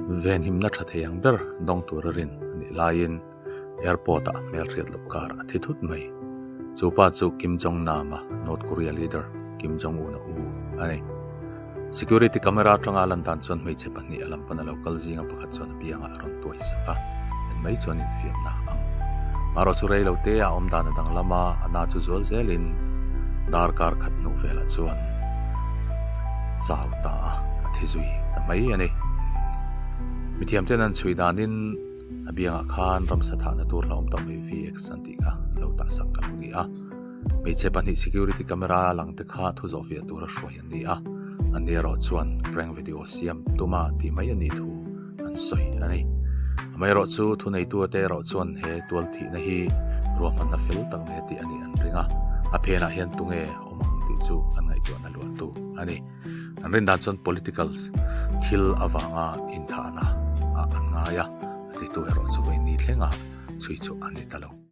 Venhimna tha thei ang ber dawng tura rin a nih laiin airport ah hmelhriat loh kar a thi thut mai. Chu pa chu Kim Jong Nam-a North Korea leader Kim Jong Un-a u a ni. Security camera atanga a lan dan chuan hmeichhe pahnih a lam pan a lo kal zinga pakhat chuan a biangah a rawn tuai sak a, en mai chuan infiamna a ang. Marawh chu rei lo te a awm dan a danglam a, a na chu zual zelin darkar khat hnu velah chuan chau ta a, a thi zui ta mai a ni. Mithiam ten an chhui danin a biangah khan ramsa thahna tur hlauhawm tak mai VX an tih kha lo tah sak a lo ni a. Hmeichhe pahnih security camera lang te kha thu zawh fiah tura hruai an ni a, anni erawh chuan prank video siam tuma tih mai a nih thu an sawi a ni. Amaherawh chu thuneitu te erawh chuan he tual thihna hi ruahmanna fel tak nei tih a nih an ring a, a phenah hian tunge awm ang tih chu an ngaihtuahna luahtu a ni. An rin dan chuan politicals thil avanga inthahna ah an ngai a, a titu erawh chu vawiin ni thlenga chhui chu a ni ta lo.